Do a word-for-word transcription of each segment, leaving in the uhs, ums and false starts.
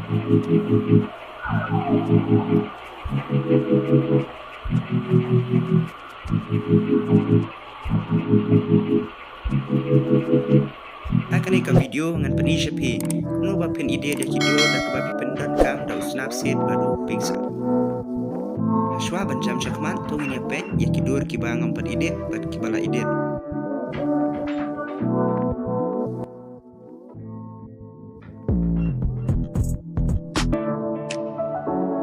Ha kane ka video ngan pyni sha phi kumno ba phin edit ïa ki dur da kaba phi pyndonkam da u Snapseed bad u Pexels. Shuwa ban jam shakhmat to ngin ïa peit ïa ki dur kiba ngam pat edit bad kiba la edit.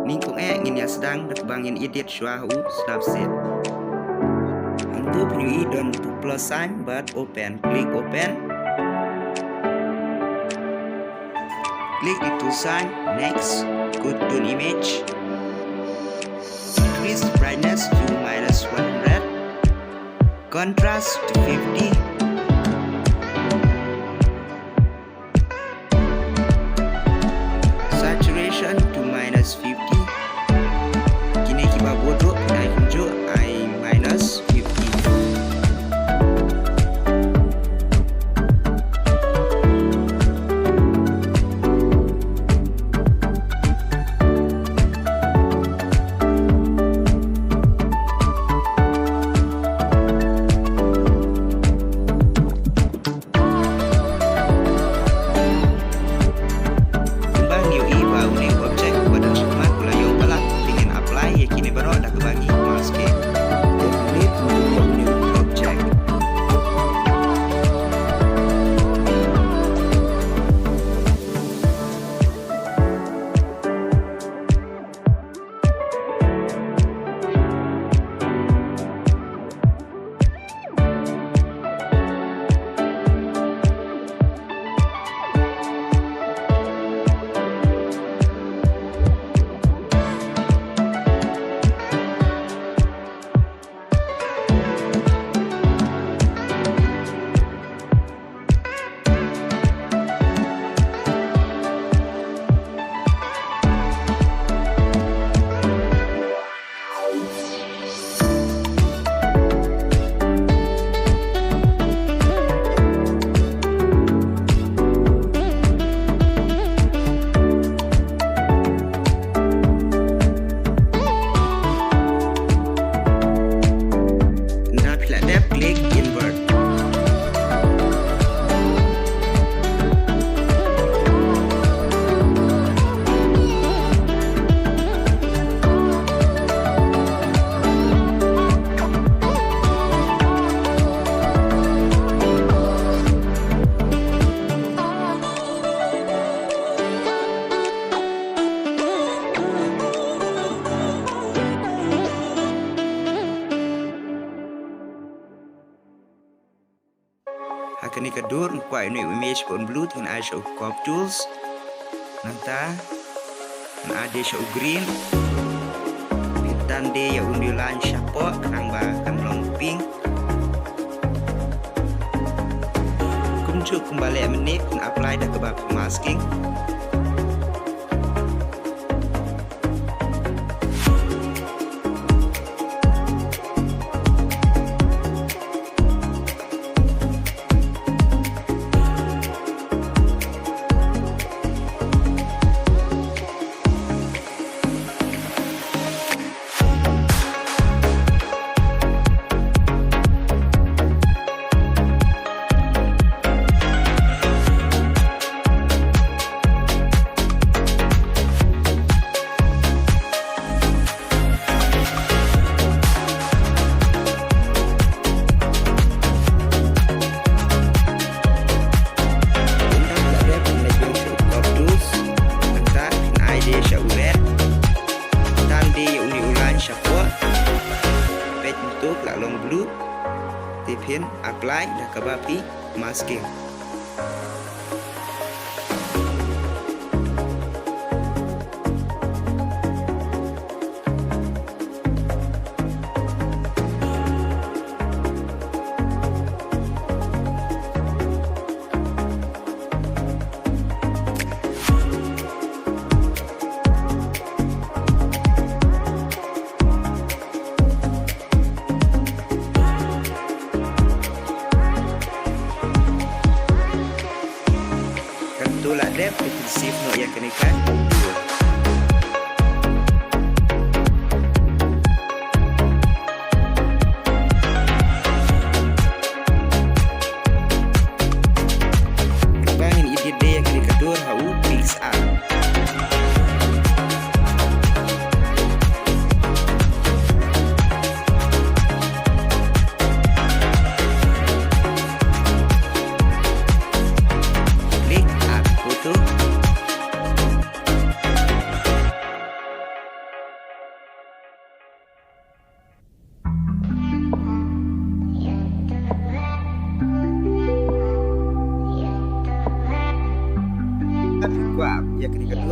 Nyngkong eh ngin ïa sdang da kaba ngin edit shuwa ha u Snapseed. Hangto phin ïohi don u plus sign bad open. Click open. Click the two sign. Next, go to an image. Increase brightness to minus one hundred. Contrast to fifty. Saturation to minus fifty. Kine kiba bud ruh, ai kumjuh, ai minus fifty. Kumba ngi ïohi ba une u object uba don shakhmat u la ïoh palat, te ngin apply ïa kine baroh da kaba ngi mask ïa. Delete une u object. Ynda phi la dep, click invert. Ha kane ka dur nga kwah ïa une u image ba un blue, te ngan ai sha u crop tools. Nangta ngan ai de sha u green. Pyntan de ïa une u line shapoh khnang ba kan long pink. Kumjuh kumba leh mynne, phin apply da kaba phi masking. Ynda la dep, phin leit biang sha u crop tools. Mynta phin ai de sha u red. Tan de ïa une u line shapoh. Peit, mynta ka la long blue. Te phin apply da kaba phi masking.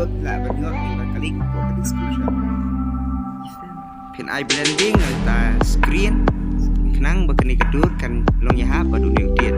Lah ban ïoh ïa ka link hapoh ka description. Phin ai blending na ka screen khnang ba kane ka dur kan long ïahap bad une u tied.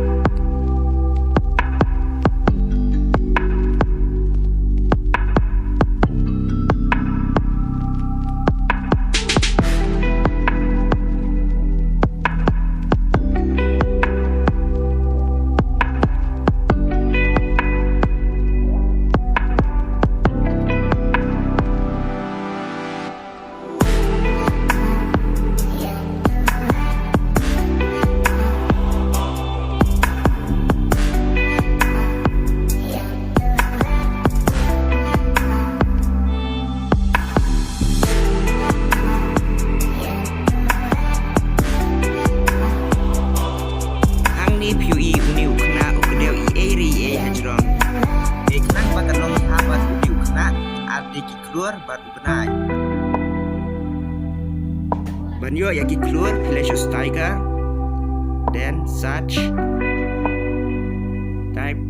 Hangne phi ïohi une u khynnah u kdew ei ei re ei ei hajrong. Te khnang ba kan long ïahap bad une u khynnah, add ïa ki khlur bad u bnai. Ban ïoh ïa ki khlur phi leit sha u Steiger, then search, type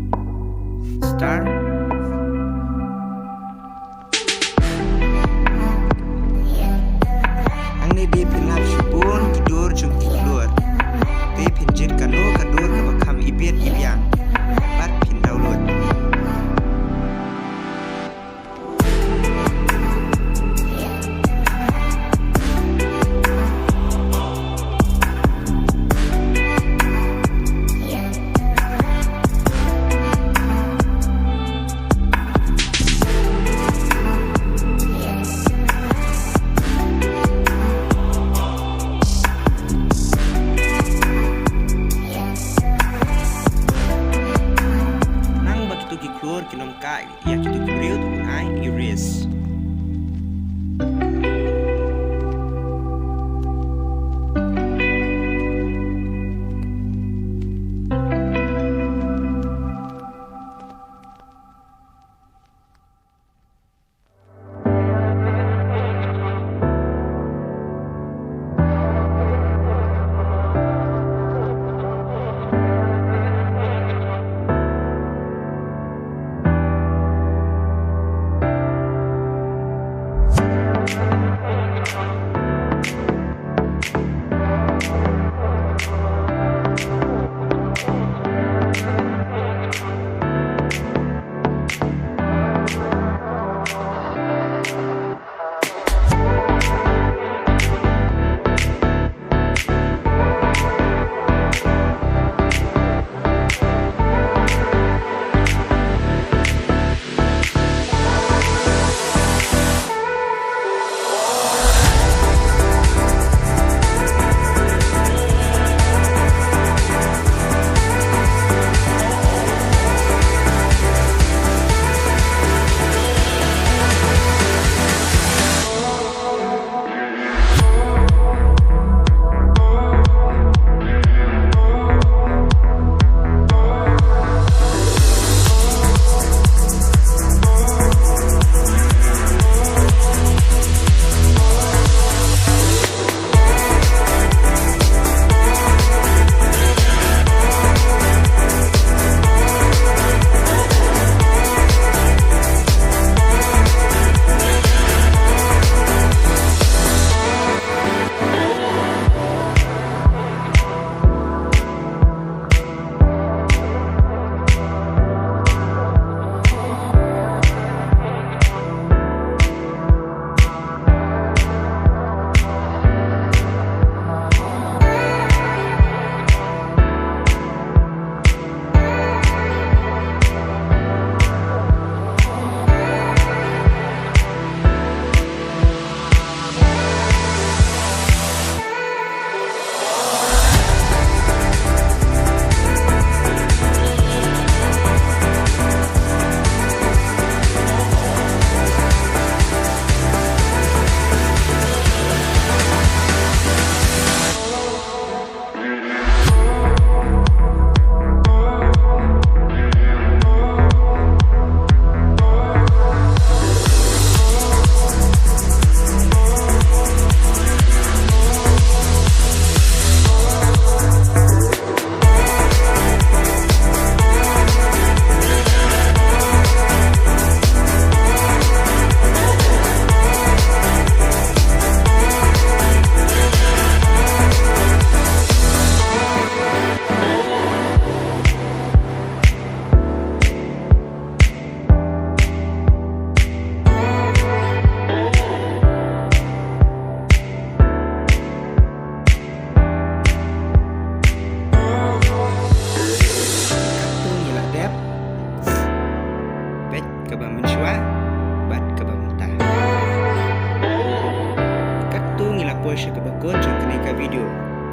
star. Hangne dei phin lap shibun ki dur jong ki khlur. Te phin jied kano ka dur kaba kham ibiat ibiang bad phin download.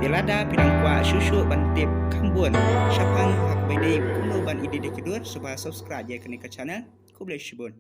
Te lada phi dang kwah shuh shuh ban tip kham bun shaphang ha ka bai dei kumno ban edit da ki dur, sngewbha subscribe ïa kane ka channel. Khublei shibun.